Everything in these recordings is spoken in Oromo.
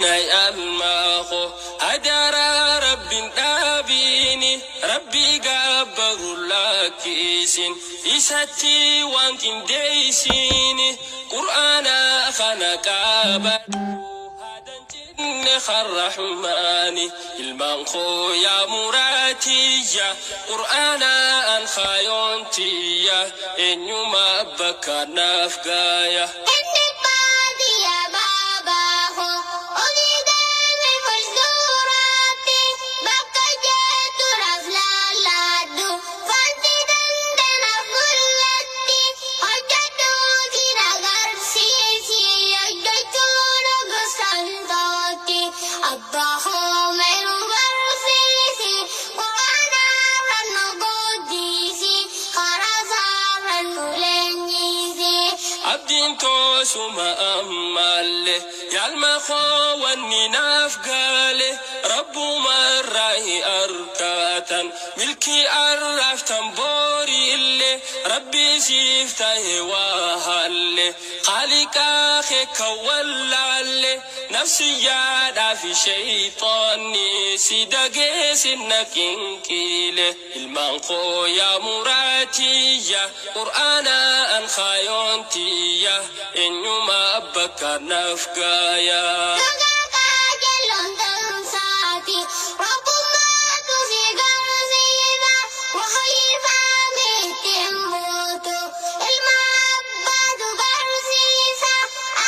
Almaako hadaraa rabbiin dhaabiini rabbii gaabbaru lakkiisin isatti waan qindeessini qur'aana kana qabadhu hadan cinne karrahmaani ilmaan koo yaa muraatiyya qur'aana an kaayoontiyya eenyuma bakka naaf gaaya. Inni baadiyyaa baabaaho olii deemi fuulduraatti bakka jettu naaf laallaadhu wanti dandanaaf mul'atti hojjedhu si agarsiisi hojjechuun gosaan tootti abbaa hoomeeru barsiisi quraana nu guddisi karaa saara nu leenjisi. Abdiin toosuma ammallee yaalma koo wanni naaf gaale rabbuma irraa argatan milkii arraaftan boori illee rabbi siif ta'e waa haalle qaaliqaa kee kan wallaalle nafsiyyaadhaa fi sheeyxoonni si dageessin na qinqiile ilmaan koo yaa muraatiyya qur'aana an kaayoontiyya eenyuma bakka naaf gaaya. Dhugaa qajeeloon ta'uusaati rabbummaatu si garsiisa wahiifame ittiin buutu ilma abbaatu barsiisa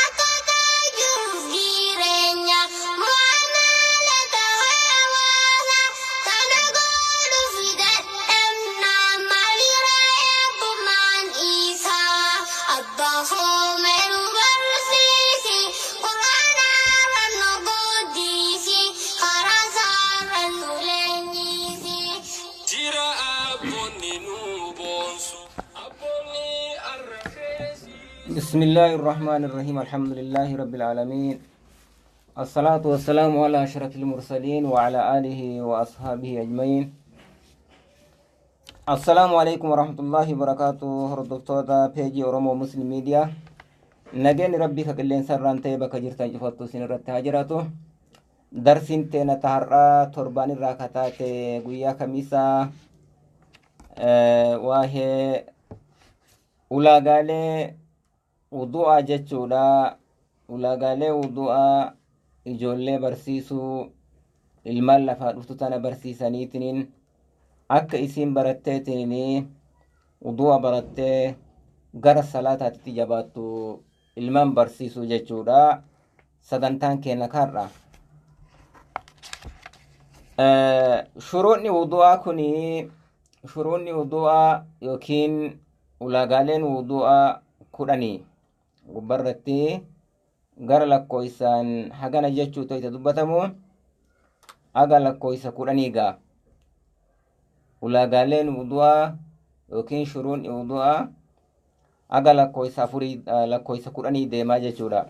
akkaataa jiruuf jireenya mu'amalata hawaasa kana godhuuf dadhabna maalirra eebbumaan isaa abbaa hoomeeru barsiisi quraana nu guddisi karaa saara nu leenjisi. Jira abboonni nu boonsu abboonni arrafeesi. بسم الله الرحمن الرحيم، الحمد لله رب العالمين، الصلاة والسلام على أشرف المرسلين وعلى آله وأصحابه أجمعين. السلام عليكم ورحمة الله وبركاته. Hordoftoota peejii Oromoo Muslim Media, nageenyi rabbii ka qilleensa irraan ta'e bakka jirtan cufattu isin irratti haa jiraatu. Darsiin teena har'aa torbaan irraa kataate guyyaa kamiisaa waa'ee ulaagaalee wudu'aa jechuudha. Ulaagaalee wudu'aa ijoollee barsiisuu, ilmaan lafaa dhuftu tana barsiisaniitiniin akka isiin baratteetiniin wudu'a barattee gara salaataatti jabaattu ilmaan barsiisuu jechuudha. Sagantaan keenya karra. Shuruunni wudu'aa kuni, shuruunni wudu'aa yookiin ulaagaaleen wudu'aa 10 gubbarratti gara lakkoofsaan hagana jechuu to'ita dubbatamu haga lakkoofsa 10 gaa. Ulaagaaleen wudu'aa yookiin shuruunni wudu'aa haga lakkoofsa afurii, lakkoofsa 10 deemaa jechuudha.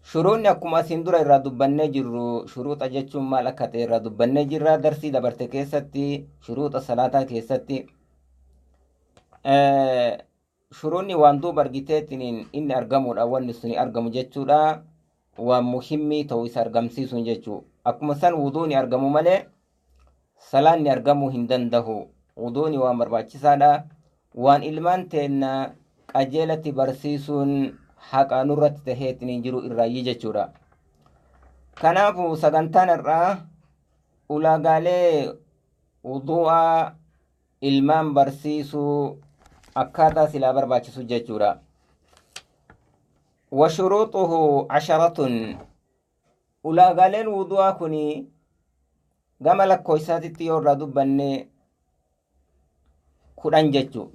Shuruunni akkuma asiin dura irraa dubbannee jirru, shuruuxa jechuun maal akka ta'e irraa dubbannee jirra darsii dabarte keessatti, shuruuxa salaataa keessatti. Shuruunni waan duuba argiteetiin inni argamudha, wanni suni argamu jechuudha. Waan muhimmii ta'uu isa argamsiisuun jechuu. Akkuma san wuduuni argamu malee salaanni argamuu hin danda'u. Wuduuni waan barbaachisaadha. Waan ilmaan teenna qajeelatti barsiisuun haqa nurratti taheetiin jiru irraayyii jechuudha. Kanaafuu sagantaan irraa ulaagaalee wudu'aa ilmaan barsiisuu akkaataa silaa barbaachisu jechuudha. وشروطه 10. Ulaagaaleen wudu'aa kuni gama lakkoofsaatitti yoo irraa dubbanne 10 jechuu.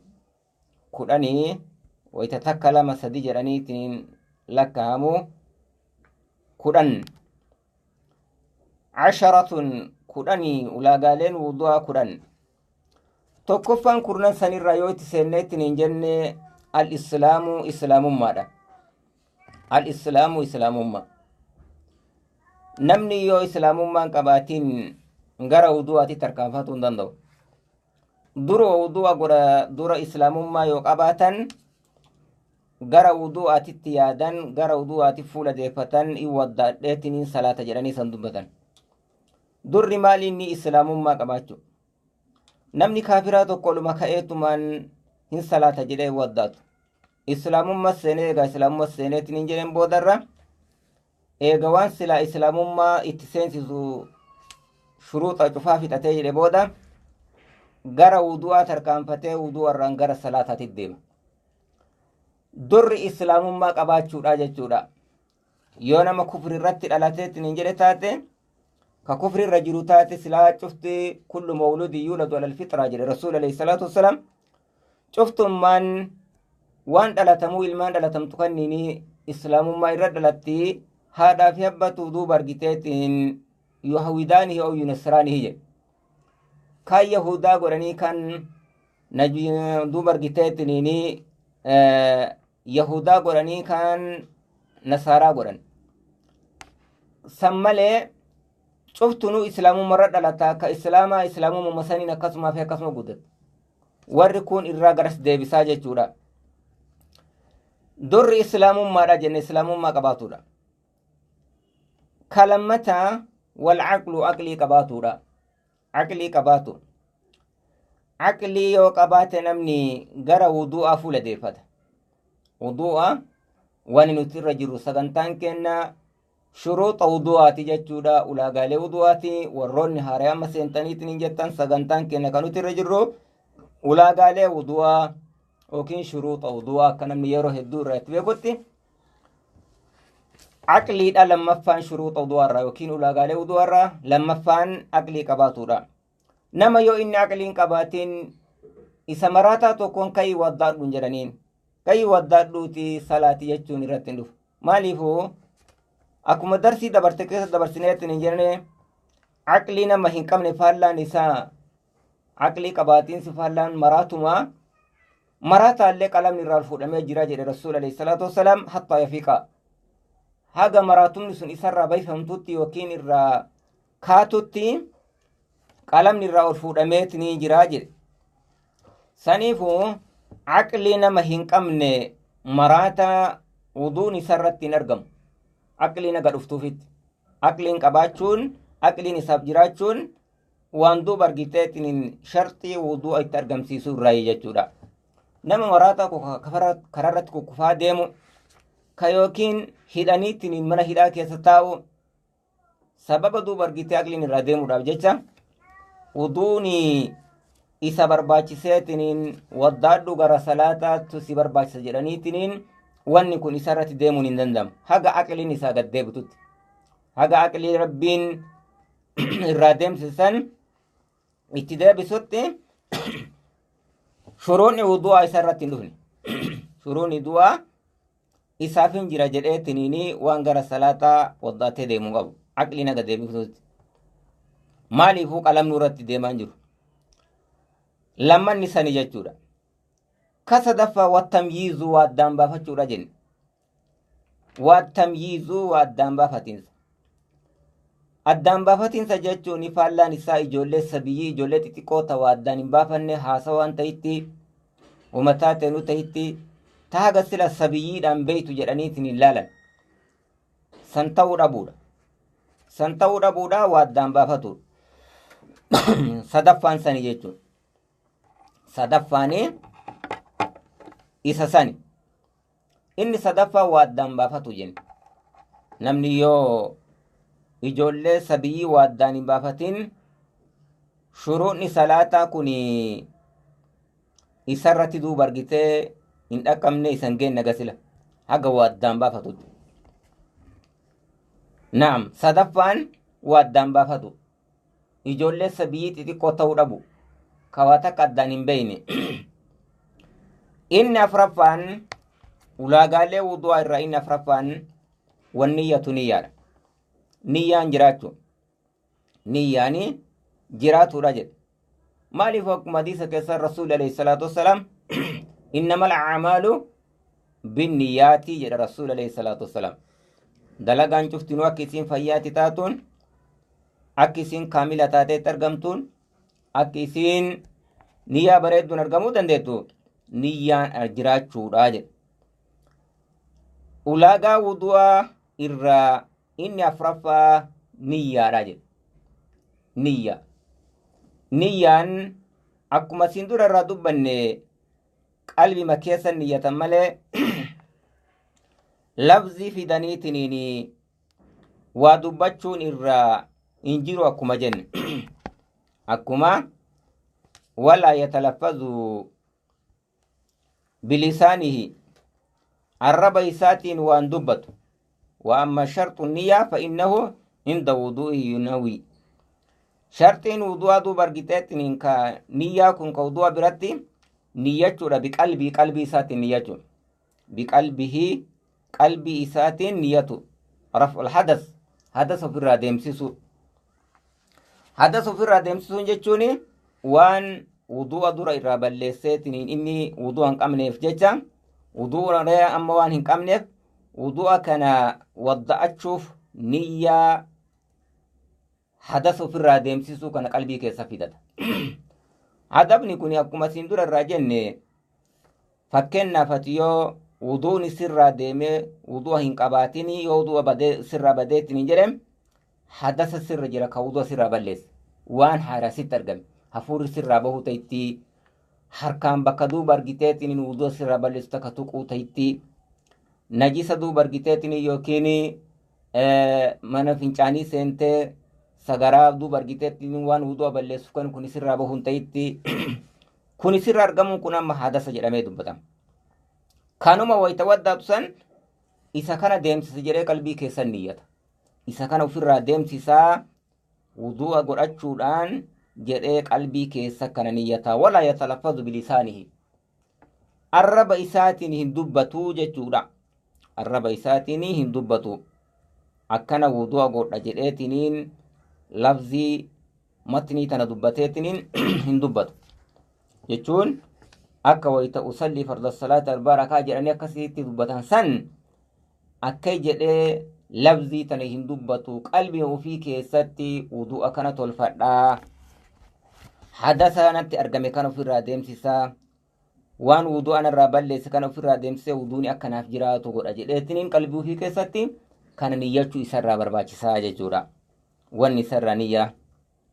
10 wayita takka, lama, sadi jedhaniitiin lakkaa'amu 10. 10, 10, ulaagaaleen wudu'aa 10. Tokkoffaan kurnan sanirraa yoo itti seenneettiin hin jenne الإسلام islaamummaadha. الإسلام islaamummaa. Namni yoo islaamummaan qabaatiin gara wudu'aatti tarkaanfatuu hin danda'u. Dura wudu'a godha, dura islaamummaa yoo qabaatan. Gara wudu'aatitti yaadan, gara wudu'aati fuula deeffatan, in waddaadheetiniin salaata jedhanii san dubbatan. Durri maali? Inni islaamummaa qabaachuu. Namni kaafiraa tokko oluma ka'eetumaan hin salaata jedhee waddaatu. Islaamummaa seenee, egaa islaamummaa seeneetiin jedheen boodarra, eega waan silaa islaamummaa itti seensisu shuruuxa cufaa fixatee jedhe booda, gara wudu'aa tarkaanfatee wudu'arraan gara salaataatti deema. Durri islaamummaa qabaachuudha jechuudha. Yoo nama kufri irratti dhalateetiin hin jedhe taate, ka kufri irra jiru taate, silaa cufti kullu mawludi yuuladu alal fixraa jedhe Rasuul alayhi salaatu wassalaam. Cuftummaan waan dhalatamuu, ilmaan dhalatamtu kanniini islaamummaa irra dhalatti, haadhaa fi abbatu duuba argiteetiin yuhawwidaanihi aw yunasraanihi jedhe. Kan yahudaa godhanii, kan duuba argiteetiniini yahudaa godhanii, kan nasaaraa godhan. San malee cuftunuu islaamummaa irra dhalata. Ka islaamaa islaamummaa saniin akkasumaa fi akkasuma guddata. Warri kun irraa garas deebisaa jechuudha. Durri islaamummaadha jenne, islaamummaa qabaatudha. Kalammataa walcaqlu, aqlii qabaatudha. Aqlii qabaatu. Aqlii yoo qabaate namni gara wudu'aa fuula deeffata. Wudu'a wani nuti irra jirru, sagantaan kenna shuruuxa wudu'aati jechuudha. Ulaagaalee wudu'aati. Warroonni haaraa amma seentaniitiin hin jettan, sagantaan kenna kan nuti irra jirru ulaagaalee wudu'aa yookiin shuruuxa wudu'aa, akka namni yeroo hedduu irraa itti beekutti. Aqliidha lammaffaan shuruuxa wudu'aarraa yookiin ulaagaalee wudu'aarraa lammaffaan aqlii qabaatudha. Nama yoo inni aqliin qabaatiin, isa maraataa tokkoon ka'ii waddaadhuun jedhaniin, ka'ii waddaadhuuti salaati jechuun irratti hin dhufu. Maaliifuu, akkuma darsii dabarte keessa dabarsineetti hin jenne, aqlii nama hin qabne faallaan isaa, aqlii qabaatiinsi faallaan maraatumaa. Maraataallee qalamni irraa fuudhamee jira jedhe Rasuul alayhi salaatu wassalaam, hattaa yafiiqa, haga maraatumni sun isarraa bayfamtutti yookiin irraa kaatutti qalamni irraa ol fuudhameeti ni jira jedhe. Saniifuu aqlii nama hin qabne, maraataa, wuduun isarratti hin argamu. Aqliin haga dhuftuufitti aqliin qabaachuun, aqliin isaaf jiraachuun waan duuba argiteetiin sharxii wudu'a itti argamsiisuu irraa jechuudha. Nama maraataa karaarratti kukkufaa deemu ka yookiin hidhaniitiin mana hidhaa keessa taa'u, sababa duuba argitee aqliin irraa deemuudhaaf jecha, wuduuni isa barbaachiseetiniin waddaadhu gara salaataattu si barbaachisa jedhaniitiniin, wanni kun isarratti deemuun hin danda'amu haga aqliin isaa gad deebitutti, haga aqlii Rabbiin irraa deemsisan itti deebisutti shuruunni wudu'aa isa irratti hin dhufne. Shuruunni du'aa isaaf hin jira jedheetiniini waan gara salaataa waddaatee deemuu qabu aqliin haga deebisutti. Maaliifuu, qalamni irratti deemaa hin jiru. Lammanni sani jechuudha. Ka sadaffaa wattamyiizuu, waa addaan baafachuudha jenne. Wattamyiizuu, waa addaan baafatiinsa. Addaan baafatiinsa jechuun faallaan isaa ijoollee sabiyyii, ijoollee xixiqqoo ta waa addaan hin baafanne, haasawaan ta'itti, umataa teenuu ta'itti, ta haga sila sabiyyiidhaan beeytu jedhaniitiin hin laalan. San ta'uu dhabuudha. San ta'uu dhabuudha, waa addaan baafatudha. Sadaffaan sani jechuudha. Sadaffaanii isa sani. Inni sadaffaa waa addaan baafatu jenna. Namni yoo ijoollee sabiyyii waa addaan hin baafatin, shuruunni salaataa kun isarratti duuba argitee hin dhaqqabne, isa hin geenne gasila haga waa addaan baafatutti. Naam, sadaffaan waa addaan baafatu. Ijoollee sabiyyii xixiqqoo ta'uu dhabu. Ka waa takka addaan hin beeyne. Inni afraffaan ulaagaalee wudu'aa irraa inni afraffaan wanniyyatu, niyyaadha. Niyyaan jiraachuu. Niyyaani jiraatuudha jedhe. Maaliif, akkuma hadiisa keessa Rasuulli alayhi salaatu wassalaam innamal a'maalu binniyaatii jedha Rasuulli alayhi salaatu wassalaam. Dalagaan cuftinuu akka isiin fayyaatti taatuun, akka isiin kaamila taateetti argamtuun, akka isiin niyyaa bareedduun argamuu dandeettu niyyaan jiraachuudha jedhe. Ulaagaa wudu'aa irraa inni afraffaa niyyaadha jedhe. Niyya. Niyyaan akkuma siin dura irraa dubbanne qalbima keessa niyyatan malee lafzii fidaniitiniin waa dubbachuun irraa hin jiru akkuma jenne. Akkuma walaa yatalaffazu bilisaanihi, arraba isaatiin waan dubbatu. Wa amma sharxu niyyaa fa innahu inda wuduu'i yunawi. Sharxiin wudu'aa duuba argiteettiniin ka niyyaa kun ka wudu'a biratti niyyachuudha, biqalbii, qalbii isaatiin niyyachuu, biqalbihi, qalbii isaatiin niyyatu. Raf'ul hadas, hadas ofirraa deemsisu. Hadas ofirraa deemsisuun jechuun waan wudu'a dura irraa balleesseetiniin inni wudu'a hin qabneef jecha, wudu'a amma waan hin qabneef wudu'a kana wadda'achuuf niyyaa hadas ofirraa deemsisuu kana qalbii keessa fidata. Hadabni kun akkuma siin dura irraa jenne, fakkeenyaaf ati yoo wuduuni sirraa deemee wudu'a hin qabaatinii, yoo wudu'a badee sirraa badeetiin hin jedhem, hadasa sirra jira ka wudu'a sirraa balleesse, waan haaraa sitti argame, hafuurri sirraa bahuu ta'itti, harkaan bakka duuba argiteetiin wudu'a sirraa balleessu takka tuquu ta'itti, najisa duuba argiteetiin yookiin mana fincaanii seentee sagaraa duuba argiteetiin waan wudu'a balleessu kan kun sirraa bahuun ta'itti, kun sirra argamuun kun amma hadasa jedhamee dubbatama. Kanuma wayita waddaatu san isa kana deemsisa jedhee qalbii keessan niyyata. Isa kana ofirraa deemsisaa wudu'a godhachuudhaan jedhee qalbii keessa kana niyyata. Walaa yatalaffazu bilisaanihi. Arraba isaatiin hin dubbatu jechuudha. Arraba isaatiin hin dubbatu. Akkana wudu'a godha jedheetiniin lafzii matnii tana dubbateetiniin hin dubbatu. Jechuun akka wayita usallii farda salaata arbaa rakaa jedhanii akkasitti dubbatan san akka jedhee lafzii tana hin dubbatu, qalbii ofii keessatti wudu'a kana tolfadhaa. Hadasa natti argame kana ofirraa deemsisaa. Waan wudu'a narraa balleesse kana ofirraa deemsisee wuduuni akkanaaf jiraatu godha jedheetiniin qalbii ofii keessatti kana niyyachuu isarraa barbaachisaa jechuudha. Wanni isarraa niyyaa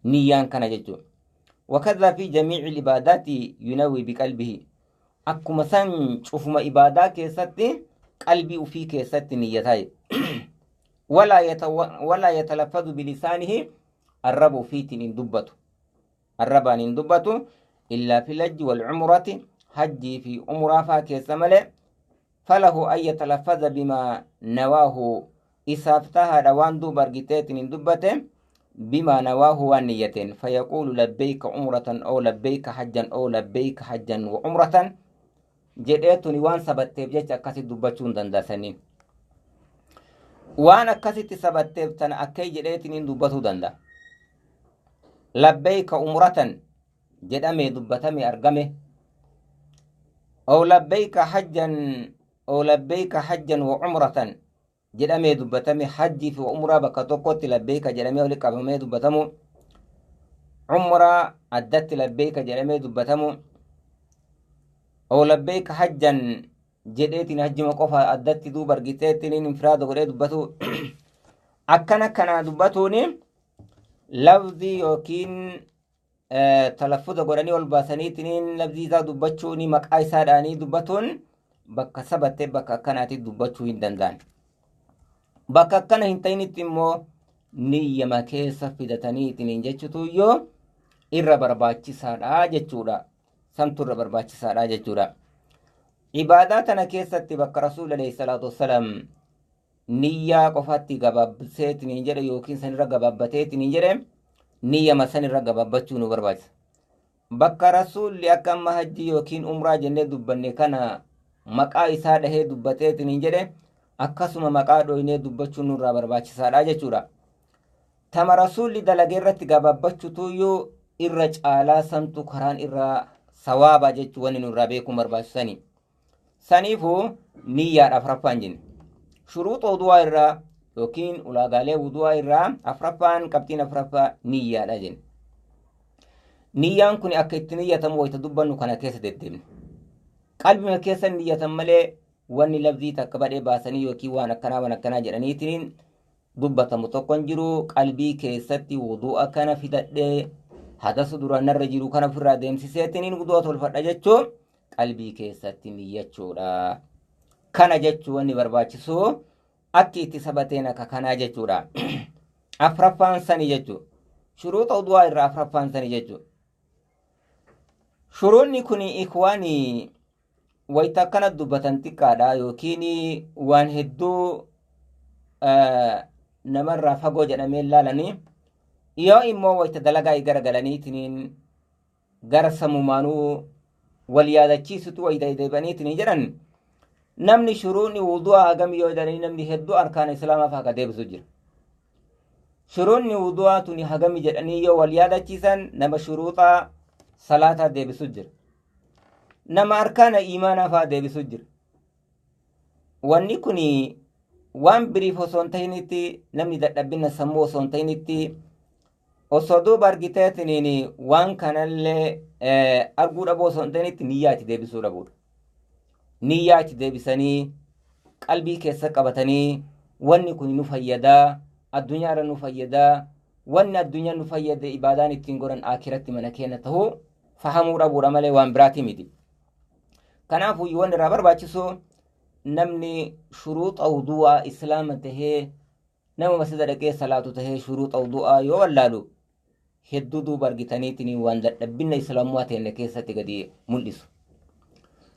niyyaan kana jechuudha. Wakadhaa fi jamiici ibaadaati yunawi biqalbihi. Akkuma san cufuma ibaadaa keessatti qalbii ofii keessatti niyyataa. Walaa yatalaffadu bilisaanihi, arraba ofiitiin hin dubbatu. Arrabaan hin dubbatu illaa fil hajji wal umrati, hajjii fi umraa faa keessa malee. Falahu an yatalaffaza bimaa nawaahu, isaaf tahaadha waan duuba argiteetiin hin dubbate, bimaa nawaahu, waan niyyateen. Fayaquulu labbeeyka umratan oo labbeeyka hajjan oo labbeeyka hajjan wa umratan jedheetuni waan sabatteef jecha akkasitti dubbachuu hin danda'asanii. Waan akkasitti sabatteef tana akkay jedheetiin dubbatuu danda'a. Labbeeyka umratan jedhamee dubbatame argame. Oo labbeeyka hajjan oo labbeeyka hajjan wa umratan jedhamee dubbatame, hajjii fi umraa bakka tokkotti labbeeyka jedhamee walitti qabamee dubbatamu. Umraa addatti labbeeyka jedhamee dubbatamu. Oo labbeeyka hajjan jedheetiin hajjima qofa addatti duuba argiteettiin infiraada godhee dubbatu. Akkana kana dubbatuuni lafzii yookiin talaffuza godhanii ol baasaniitiin lafzii isaa dubbachuuni maqaa isaadhaanii dubbatuun bakka sabattee bakka akkanaatti dubbachuu hin danda'an. Bakka akkana hin ta'initti immoo niyyama keessa fidataniitiin jechuutu yoo irra barbaachisaadha jechuudha. Santu irra barbaachisaadha jechuudha. Ibaadaa tana keessatti bakka Rasuulli alayhi salaatu wassalaam niyyaa qofatti gabaabseetiin jedhe yookiin sanirra gabaabbateetiin jedhe, niyyama sanirra gabaabbachuu nu barbaachisa. Bakka Rasuulli akka amma hajjii yookiin umraa jennee dubbanne kana maqaa isaa dhahee dubbateetiin jedhe, akkasuma maqaa dhoynee dubbachuun nurraa barbaachisaadha jechuudha. Tama Rasuulli dalagee irratti gabaabbachuutuyyuu irra caalaa, santu karaan irra sawaaba jechuu wanni nurraa beekuun barbaachisani. Saniifuu niyyaadha afraffaan jenne. Shuruuxa wudu'aa irraa yookiin ulaagaalee wudu'aa irraa afraffaan, qabxiin afraffaa niyyaadha jenne. Niyyaan kun akka itti niyyatamu wayita dubbannu kana keessa deddeemne. Qalbima keessa niyyatan malee Wanni lafzii takka badhee baasanii yookiin waan akkanaa waan akkanaa jedhaniitiin dubbatamu tokko hin jiru. Qalbii keessatti wudu'a kana fidadhee hadasa duraan narra jiru kana ofirraa deemsiseetiin wudu'a tolfadha jechuun qalbii keessatti niyyachuudha. Kana jechuun wanni barbaachisu akki itti sabateen akka kanaa jechuudha. Afraffaan sani jechuudha. Shuruuxa wudu'aa irraa afraffaan sani jechuudha. Shuruunni kun ikwaanii wayita akkana dubbatan xiqqaadha yookiin waan hedduu namarraa fagoo jedhamee ilaalanii yoo immoo wayita dalagaa garagalaniitiin gara samumaanuu wal yaadachiisutu wayita deebi'aniitiin jedhan namni shuruunni wudu'aa hagam yoo jedhanii namni hedduu arkaana islaamaa fa'aa ka deebisu jira. Shuruunni wudu'aa tuni hagami jedhanii yoo wal yaadachiisan nama shuruuxa salaataa deebisu jira. Nama arkaana imaanaa fa'aa deebisu jira. Wanni kun waan biriif osoo hin ta'initti namni dadhabina sammuu osoo hin ta'initti osoo duuba argiteetiniin waan kanallee arguu dhabuu osoo hin ta'initti niyyaa itti deebisuu dhabuudha. Niyyaa itti deebisanii qalbii keessa qabatanii wanni kun nu fayyadaa, addunyaarra nu fayyadaa, wanni addunyaa nu fayyade ibaadaan ittiin godhan akiratti mana keenya ta'uu fahamuu dhabuudha malee waan biraatii miti. Kanaafuu wanni irraa barbaachisu namni shuruuxa wudu'aa islaama tahee nama masjida dhaqee salaatu tahee shuruuxa wudu'aa yoo wallaalu hedduu duuba argitaniitiin waan dadhabbina islaamummaa teenne keessatti gadi mul'isu.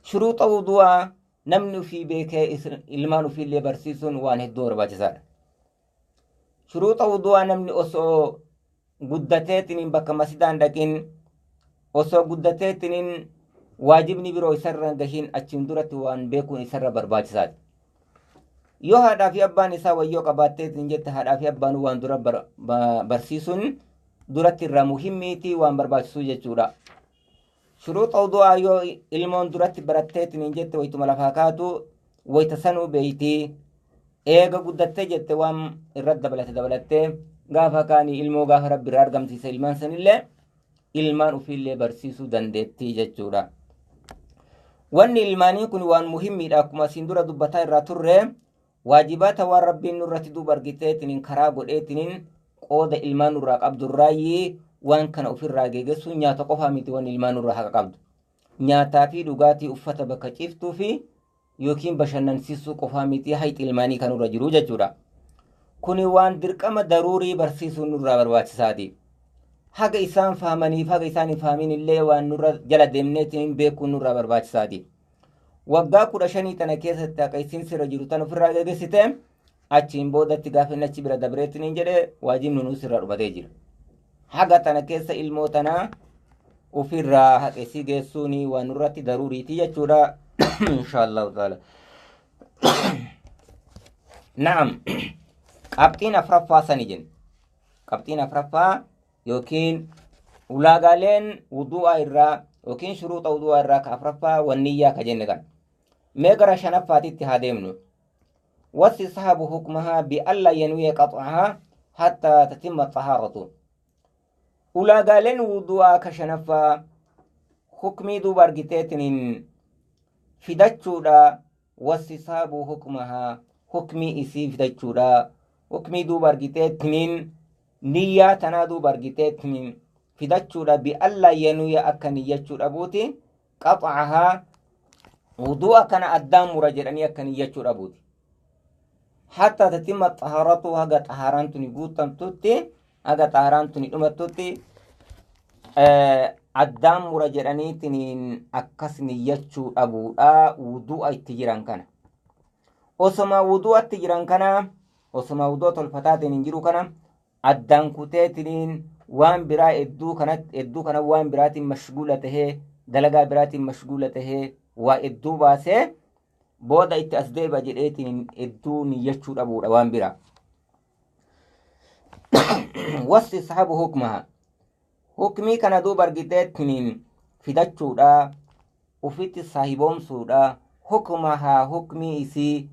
Shuruuxa wudu'aa namni ofii beekee ilmaan ofiillee barsiisuun waan hedduu barbaachisaadha. Shuruuxa wudu'aa namni osoo guddateetiin bakka masjidaan dhaqin osoo guddateetiin waajibni biroo isarra gahiin achiin duratti waan beekuun isarra barbaachisaadha. Yoo haadhaa fi abbaan isaa wayyoo qabaatteetiin jette haadhaa fi abbaan waan dura barsiisuun duratti irraa muhimmiitii waan barbaachisuu jechuudha. Shuruuxa wudu'aa yoo ilmoon duratti baratteetiin jette wayituma lafaa kaatu wayita sanuu beeytii eega guddattee jette waan irratti dabalate dabalattee gaafa kaanii ilmoo gaafa rabbi irraa argamsiise ilmaan sanillee ilmaan ofiillee barsiisuu dandeettii jechuudha. Wanni ilmaanii kun waan muhimmiidha akkuma asiin dura dubbataa irraa turre waajibaata waan rabbiin nurratti duuba argiteetiniin karaa godheetiniin qooda ilmaan nurraa qabdurraayyii waan kana ofirraa geeggessuun nyaata qofaa miti wanni ilmaan nurraa haqa qabdu. Nyaataa fi dhugaatii uffata bakka ciiftuu fi yookiin bashannansiisuu qofaa miti hayxi ilmaanii kan nurra jiru jechuudha. Kuni waan dirqama daruurii barsiisuun nurraa barbaachisaati. Haga isaan fahamaniif haga isaan hin fahamin illee waan nurra jala deemneetiin beekuun nurraa barbaachisaati. Waggaa 15 tana keessatti haqa isiin sirra jiru tan ofirraa geggeessite achiin boodatti gaafa inni achi bira dabreetiin hin jedhe waajibni nuu sirra dhumatee jira. Haga tana keessa ilmoo tanaa ofirraa haqa isii geessuun waan nurratti daruuriiti jechuudha. Inshaallahu taala. Na'am. Qabxiin afraffaa sani jenna. Qabxiin afraffaa yookiin ulaagaaleen wudu'aa irraa yookiin shuruuxa wudu'aa irraa ka afraffaa wanniyyaa ka jenne kan. Mee gara shanaffaatitti haa deemnu. Wastishabu hukmahaa bi'alla yanwiya qax'ahaa hattaa tatimma xahaaratu. Ulaagaaleen wudu'aa ka shanaffaa hukmii duuba argiteetiniin fidachuudha. Wastishabu hukmahaa hukmii isii fidachuudha. Hukmii duuba argiteetiniin niyyaa tanaa duuba argiteetiniin fidachuudha bi'alla yanuya akka niyyachuu dhabuuti. Qax'ahaa wudu'a kana addaan mura jedhanii akka niyyachuu dhabuuti. Hatta tatimma xahaaratu haga xahaaraan tuni guutamtutti haga xahaaraan tuni dhumattutti addaan mura jedhaniitiin akkas niyyachuu dhabuudha wudu'a itti jiran kana. Osoma wudu'atti jiran kana osoma wudu'a tolfataatiin hin jiru kana addaan kuteetiniin waan biraa hedduu kana waan biraatiin mashguula tahee dalagaa biraatiin mashguula tahee waa hedduu baasee booda itti as deebi'a jedheetiin hedduu niyyachuu dhabuudha waan biraa. Wastishabu hukmaha. Hukmii kana duuba argiteetiniin fidachuudha ufitti saahiboomsuudha hukmahaa hukmii isii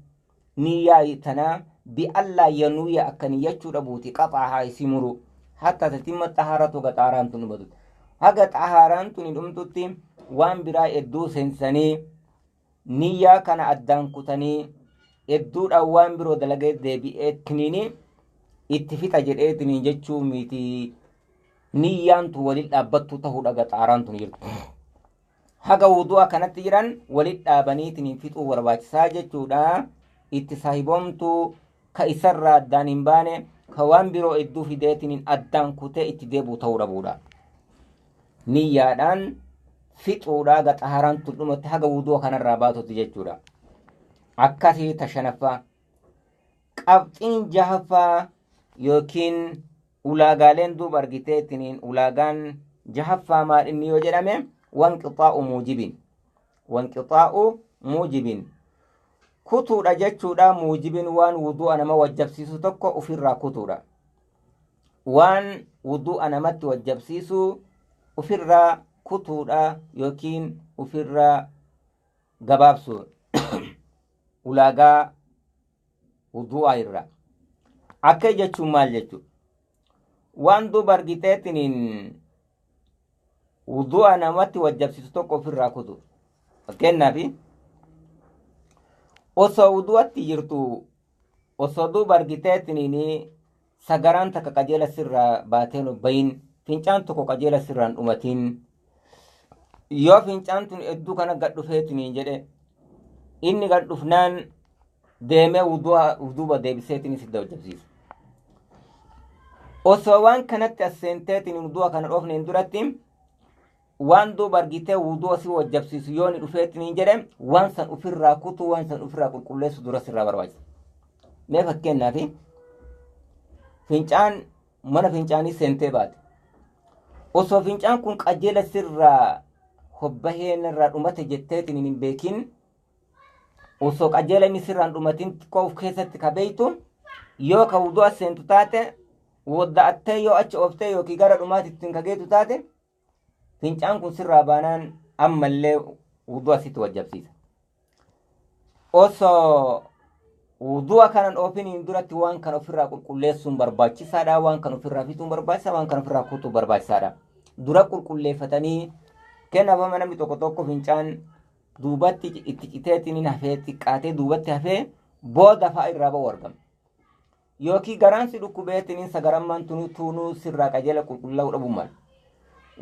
niyyaa tanaa bi'allaa yanuuya akka niyyachuu dhabuuti qaxaahaa isii muru hatta tatimma xahaaratu haga xahaaraan tun dhumatutti haga xahaaraan tun hin dhumtutti waan biraa hedduu seensanii Niyyaa kana addaan kutanii hedduudhaan waan biroo dalagee deebi'eetiniin itti fixa jedheetiniin jechuu miti. Niyyaan tun waliin dhaabbattuu ta'uudha gaxaaraan tun jirtu. Haga wudu'a kanatti jiran waliin dhaabaniitiin fixuu barbaachisaa jechuudha. Itti saahiboomtuu ka isarraa addaan hin baane ka waan biroo hedduu fideetiin addaan kutee itti deebi'u ta'uu dhabuudha. Niyyaadhaan fixuudha gaxaaraan tun dhumatti haga wudu'a kanarraa baatutti jechuudha. Akkasii ta shanaffaa. Qabxiin jahaffaa yookiin ulaagaaleen duuba argiteetiniin ulaagaan jahaffaa maal inni yoo jedhame, wanqixaa'u muujibin. Wanqixaa'u muujibin. Kutuudha jechuudha. Muujibin waan wudu'a nama wajjabsiisu tokko ofirraa kutuudha. Waan wudu'a namatti wajjabsiisu ofirraa kutuudha yookiin ofirraa gabaabsu ulaagaa wudu'a irra. Akka jechuun maal jechuudha? Waan duuba argiteetiniin wudu'a namatti wajjabsiisu tokko ofirraa kutu. Fakkeenyaaf, osoo wudu'atti jirtu, osoo duuba argiteetiniin sagaraan takka qajeela sirraa baateen bayin, fincaan tokko qajeela sirraan dhumatiin, yoo fincaan tun hedduu kana gad dhufeetiniin jedhe, inni gad dhufnaan deemee wudu'a wuduuba deebiseetiin sidda wajjabsiisa. Osoo waan kanatti as seenteetiin wudu'a kana dhoofneen duratti waan duuba argitee wudu'a si wajjabsiisu yoo ni dhufeetiin jedhe, waan san ofirraa kutuu, waan san ofirraa qulqulleessu dura sirraa barbaachisa. Mee fakkeenyaaf, fincaan mana fincaanii seentee baate. Osoo fincaan kun qajeela sirraa hobbaheen irraa dhumate jetteetiin hin beekin, osoo qajeela inni sirraan dhumatin xiqqoo of keessatti ka beeytu yoo ka wudu'a seentu taate, wadda'attee yoo achi ooftee yookiin gara dhumaatti ittiin ka geetu taate, fincaan kun sirraa baanaan ammallee wudu'a sitti wajjabsiisa. Osoo wudu'a kanan oofiniin duratti waan kana ofirraa qulqulleessuun barbaachisaadha. Waan kana ofirraa fixuun barbaachisaa, waan kana ofirraa kutuun barbaachisaadha. Dura qulqulleeffatanii kennafama. Namni tokko tokko fincaan duubatti itti citeetiin hafee, xiqqaatee duubatti hafee booda fa'a irraa ba'u argama. Yookiin garaan si dhukkubeetiin sagarammaan tunuu tuunuu sirraa qajeela qulqullaa'uu dhabuu mala.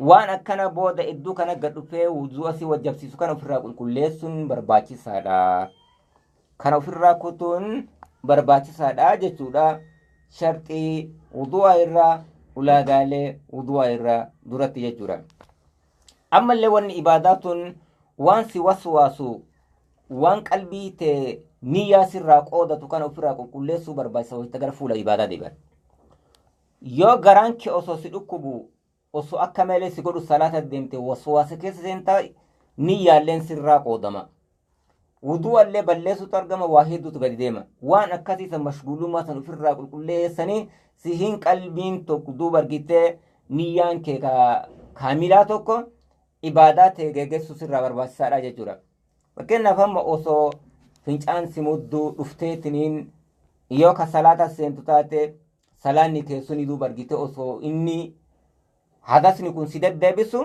Waan akkana booda iddoo kana gad dhufee wudu'a si wajjabsiisu kana ofirraa qulqulleessuun barbaachisaadha. Kana ofirraa kutuun barbaachisaadha jechuudha. Sharxii wudu'a irraa, ulaagaalee wudu'a irraa duratti jechuudha. Ammallee wanni ibaadaa tun waan si waswaasu, waan qalbii tee niyyaa sirraa qoodatu kana ofirraa qulqulleessuu barbaachisa wayita gara fuula ibaadaa deebi'an. Yoo garaan kee osoo si dhukkubu, osoo akka malee si godhu salaata deemte, waswaasa keessa seentaa, niyyaalleen sirraa qoodama. Wudu'allee balleessutu argama, waa hedduutu gadi deema. Waan akkasii san, mashguulummaa san ofirraa qulqulleessanii sihiin qalbiin tokko duuba argitee niyyaan kee kaamilaa tokko ibaadaa ta'e geggeessuu sirraa barbaachisaadha jechuudha. Fakkeenyaaf, amma osoo fincaan si mudduu dhufteetiniin yoo ka salaata seentu taate, salaanni kee suni duuba argite osoo inni hadasni kun si deddeebisu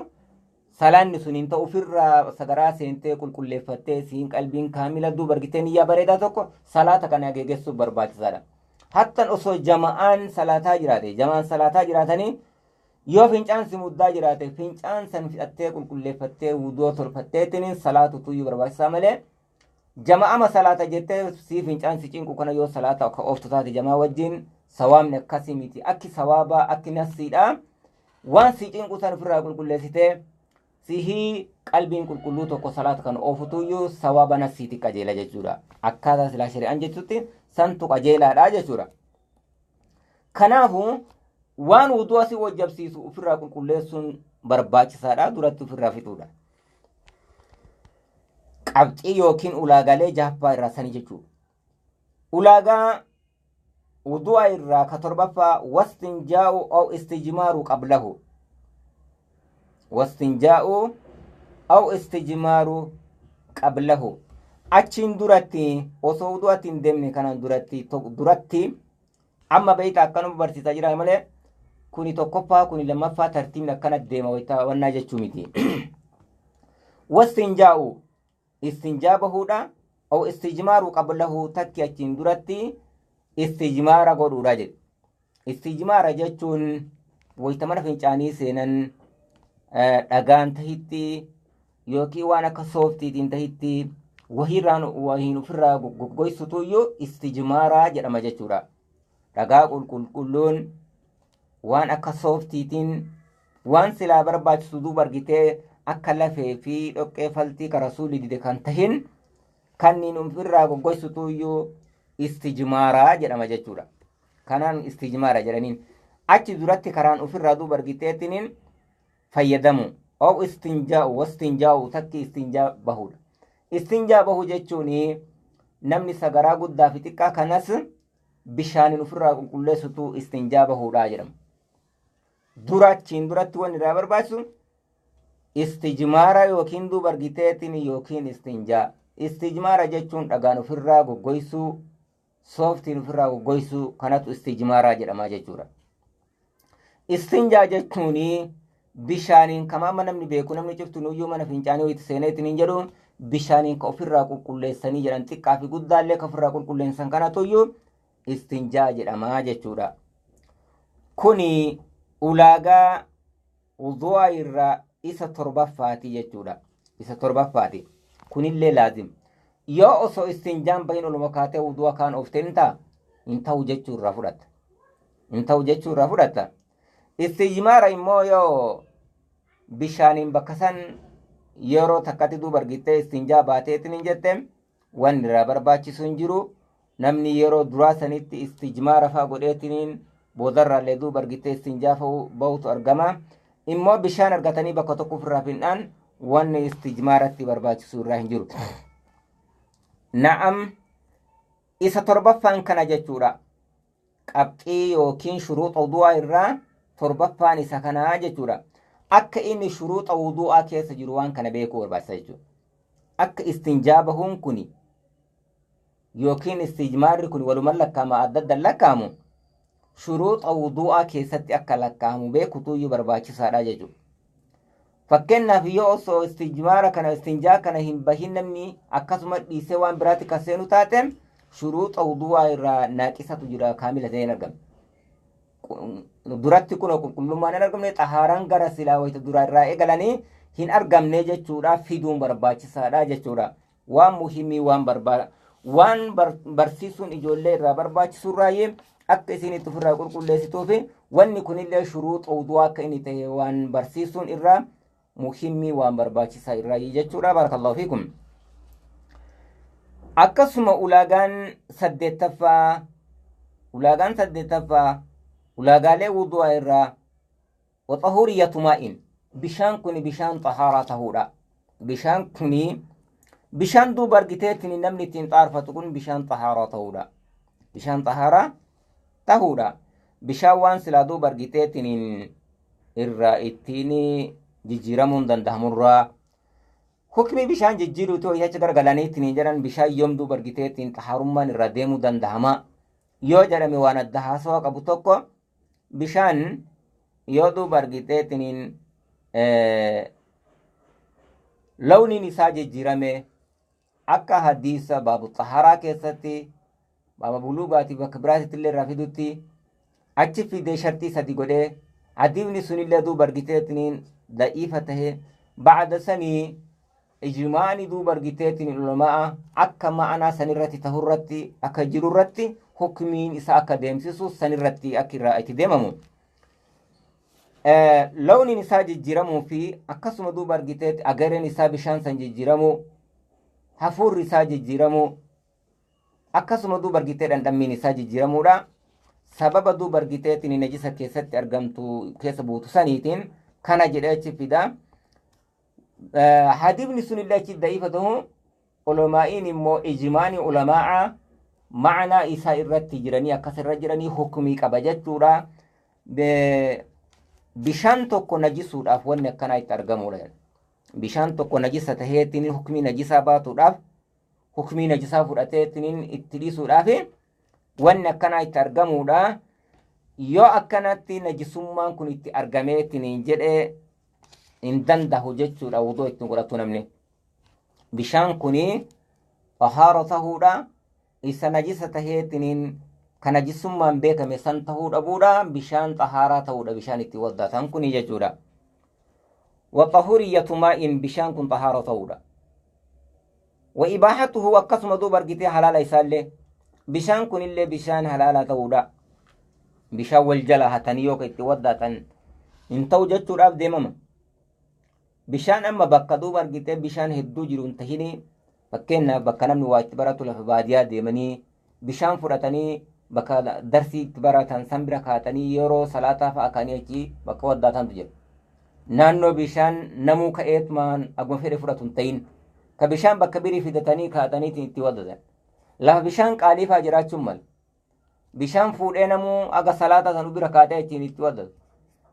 salaanni sun hin ta'u. Ofirraa sagaraa seentee qulqulleeffattee siin qalbiin kaamila duuba argitee niyyaa bareedaa tokko salaata kana geggeessuuf barbaachisaadha. Hattan osoo jama'aan salaataa jiraate, jama'aan salaataa jiraatanii yoo fincaan si muddaa jiraate, fincaan san fixattee qulqulleeffattee wuduu tolfatteetiin salaatu tuyyuu barbaachisaa malee, jama'ama salaata jettee si fincaan si cinqu kana yoo salaata akka ooftu taate jamaa wajjin, sawaabni akkasii miti. Akki sawaabaa, akki nafsiidha, waan si cinqu san ofirraa qulqulleessitee sihii qalbiin qulqulluu tokko salaata kan oofutuyyuu sawaaba nafsiiti qajeela jechuudha. Akkaataa silaa shari'aan jechutti santu qajeelaadha jechuudha. Kanaafuu waan wudu'a si wajjabsiisu ofirraa qulqulleessuun barbaachisaadha, duratti ofirraa fixuudha. Qabxii yookiin ulaagaalee jahaffaa irraa sanii jechuudha. Ulaagaa wudu'a irraa ka torbaffaa, wastinjaa'u aw istijmaaru qablahu. Wastinjaa'u aw istijmaaru qablahu. Achiin duratti, osoo wudu'atti hin deemne kanaan duratti, amma beeyta akkanuma barsiisaa jira malee, kuni tokkoffaa, kuni lammaffaa, tartiibni akkana deema waytaa wannaa jechuu miti. Wastinjaa'u Istinjaa bahuudha. Aw istijmaaru qablahu, takki achiin duratti istijmaara godhuudha jedhe. Istijmaara jechuun wayita mana fincaanii seenan dhagaan tahitti yookiin waan akka sooftiitiin tahitti wahiirraan wahiin ofirraa goggoysutuyyuu istijmaaraa jedhama jechuudha. Dhagaa qulqulluun waan akka sooftiitiin waan silaa barbaachisu duuba argitee akka lafee fi dhoqqee faltii ka rasuulli dide kan tahin kanniin ofirraa goggoysutuyyuu istijmaaraa jedhama jechuudha. Kanaan istijmaara jedhaniin. Achi duratti karaan ofirraa duuba argiteetiniin fayyadamu. Ow istinjaa'u wastinjaa'u, takki istinjaa bahuudha. Istinjaa bahu jechuun namni sagaraa guddaa fi xiqqaa kanas bishaaniin ofirraa qulqulleessutu istinjaa bahuudha jedhama. Dura achiin duratti wanni irraa barbaachisu istijmaara yookiin duuba argiteetiin yookiin istinjaa. Istijmaara jechuun dhagaan ofirraa goggoysuu, sooftiin ofirraa goggoysuu kanatu istijmaaraa jedhama jechuudha. Istinjaa jechuun bishaaniin kamaama namni beeku, namni cuftunuyyuu mana fincaanii itti seeneetiin hin jedhu, bishaaniin ka ofirraa qulqulleessanii jedhan, xiqqaa fi guddaallee ka ofirraa qulqulleessan kanatuyyuu istinjaa jedhama jechuudha. Kuni ulaagaa wudu'a irraa isa torbaffaati jechuudha. Isa torbaffaati. Kunillee laazim. Yoo osoo istinjaan bahin oluma kaatee wudu'a kaan ooftee hin ta'a? Hin ta'u jechuu irraa fudhatta. Hin ta'u jechuu irraa fudhatta. Istijmaara immoo yoo bishaaniin bakka san yeroo takkatti duuba argittee istinjaa baateetiin hin jette, wanni irraa barbaachisu hin jiru. Namni yeroo duraa sanitti istijmaara fa'aa godheetiin boodarraallee duuba argittee istinjaa bahutu argama. Immoo bishaan argatanii bakka tokko ofirraa fin'aan wanni istijmaaratti barbaachisu irraa hin jiru. Na'am, isa torbaffaan kana jechuudha. Qabxii yookiin shuruuxa wudu'aa irraa torbaffaan isa kanaa jechuudha. Akka inni shuruuxa wudu'aa keessa jiru waan kana beekuu barbaachisa jechuudha. Akka istinjaa bahuun kuni yookiin istijmaarri kun waluman lakkaa'ama, adda addan lakkaa'amu, shuruuxa wudu'aa keessatti akka lakkaa'amu beekutuyyuu barbaachisaadha jechuudha. Fakkeenyaaf yoo osoo istijmaara kana, istinjaa kana hin bahin namni akkasuma dhiisee waan biraatti kan seenu taate, shuruuxa wudu'aa irraa naaqisatu jira, kaamila ta'ee hin argamne. Duratti kun qulqullummaan hin argamne, xahaaraan gara silaa wayita dura irraa eegalanii hin argamne jechuudha, fiduun barbaachisaadha jechuudha. Waan muhiimii waan barbaada waan barsiisuun ijoollee irraa barbaachisurraayyee akka isin itti ofirraa qulqulleessituufi wanni kunillee shuruuxa wudu'aa akka inni ta'e waan barsiisuun irraa muhimmii waan barbaachisaa irraayyee jechuudha. Barakallahu fiikum. Akkasuma ulaagaan saddeettaffaa ulaagaalee wudu'aa irraa waxahuuriyatu maa'in, bishaan kun bishaan xahaaraa tahuudha. Bishaan kuni bishaan duuba argiteetiin namni ittiin xaarfatu kun bishaan xahaaraa tahuudha. Bishaan xahaaraa tahuudha. Bishaan waan silaa duuba argiteetiin irraa ittiin jijjiiramuun danda'amurraa hukmi bishaan jijjiiruuti ho'i achi gargalaniitiin jedhan, bishaan yoom duuba argiteetiin xahaarummaan irraa deemuu danda'ama yoo jedhame, waan adda haasawaa qabu tokko, bishaan yoo duuba argiteetiin lawniin isaa jijjiirame, akka hadiisa baabu xaharaa keessatti baaba buluugaatii bakka biraatitti illee irraa fidutti achi fidee shartii sadi godhee, hadiifni sunillee duuba argiteetiin da'iifa tahe, bacda sanii ijmaani duuba argiteetiin ulamaa akka ma'anaa sanirratti tahurratti akka jirurratti hukmiin isa akka deemsisu sanirratti akka irraa itti deemamu. Lawniin isaa jijjiiramuu fi akkasuma duuba argiteetti agareen isaa bishaan san jijjiiramuu, hafuurri isaa jijjiiramuu, akkasuma duuba argitee dhandhammiin isaa jijjiiramuudha. Sababa duuba argiteetiin najisa keessatti argamtu keessa buutu saniitiin kana jedhee achi fida. Hadiifni sunillee achi da'iifa ta'u, ulamaa'iin immoo ijmaani ulamaa'a ma'anaa isaa irratti jiranii akkas irra jiranii hukumii qaba jechuudha. Bishaan tokko najisuudhaaf wanni akkanaa itti argamudha. Bishaan tokko najisa taheetiin hukumii najisaa baatuudhaaf, hukumii najisaa fudhateetiin itti dhiisuudhaaf wanni akkanaa itti argamudha. Yoo akkanatti najisummaan kun itti argameetiin jedhee hin danda'u jechuudha wuduu ittiin godhatu namni. Bishaan kuni xahaara tahuudha. Isa najisa taheetiniin ka najisummaan beekame san tahuu dhabuudha. Bishaan xahaaraa tahuudha bishaan itti waddatan kuni jechuudha. Waxahuriyyatu maa'in bishaan kun xahaara tahuudha. Wa ibaahatuhu akkasuma duuba argitee halaala isaallee bishaan kunillee bishaan halaala ta'uudha. Bishaan wal jala hatanii yoo itti waddatan hin ta'u jechuudhaaf deemama. Bishaan amma bakka duuba argitee bishaan hedduu jiru hin tahini, fakkeenyaaf bakka namni waa itti baratu lafa baadiyaa deemanii bishaan fudhatanii bakka darsii itti baratan san bira kaatanii yeroo salaataa fa'a kaanii achi bakka waddaatantu jira. Naannoo bishaan namuu ka'eetumaan akkuma fedhe fudhatu hin tahin. Ka bishaan bakka birii fidatanii kaataniitiin itti waddatan. Lafa bishaan qaalii fa'a jiraachuun mala. Bishaan fuudhee namuu aga salaataa san bira kaatee ittiin itti waddatu.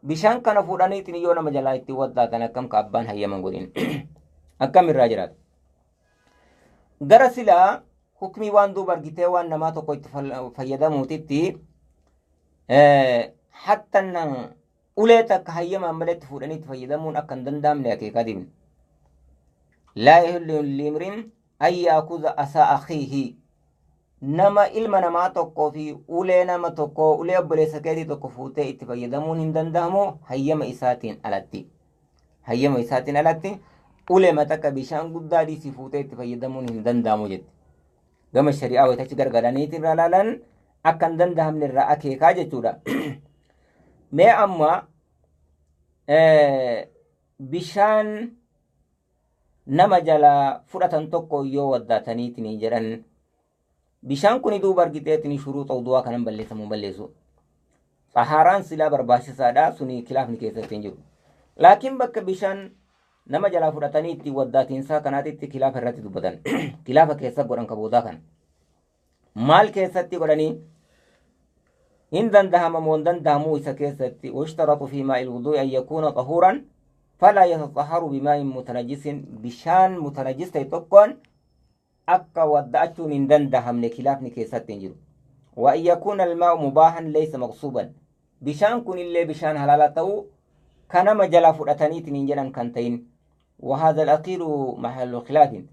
Bishaan kana fuudhanii ittiin yoo nama jalaa itti waddaatan akkam ka abbaan hayyaman godhin. Akkam irraa jiraata. Gara silaa hukmii waan duuba argitee waan namaa tokko itti fayyadamuutitti hatta ulee takka hayyamaan maletti fuudhanii itti fayyadamuun akka hin danda'amne akeekaa deemne. Laa yahillu limrin an yaakuza asaa akhiihi. Nama ilma namaa tokkoo fi ulee nama tokkoo ulee obboleessa keetii tokko fuutee itti fayyadamuun hin danda'amu hayyama isaatiin alatti. Hayyama isaatiin alatti ulee matakka bishaan guddaa dhiisii fuutee itti fayyadamuun hin danda'amu jetti. Gama shari'aa wayitachi gargaraniitiin irraa ilaalan akka hin danda'amne irraa akeekaa jechuudha. Mee amma bishaan nama jalaa fudhatan tokko yoo waddaataniitiin jedhan bishaan kuni duuba argiteetiin shuruuxa wudu'aa kanan balleessamuu balleessu. Xahaaraan silaa barbaachisaadha suni kilaafni keessatti hin jiru. Laakiin bakka bishaan nama jalaa fudhatanii itti waddaatiinsaa kanaatitti kilaafa irratti dubbatan. Kilaafa keessa godhan ka boodaa kana. Maal keessatti godhanii? Hin dandahama moo hin dandahamuu isa keessatti washtaratu fi maa'il wudu'i an yakuuna xahuuran falaa yataxaharu bimaa'in mutanajisin bishaan mutanajis ta'e tokkoon akka wadda'achuun hin dandahamne kilaafni keessatti hin jiru. Wa an yakuuna almaa'u mubaahan laysa maqsuuban bishaan kunillee bishaan halaala ta'uu ka nama jalaa fudhataniitiin hin jedhan kan ta'in. Wa haadha al-akhiiru mahallu khilaafin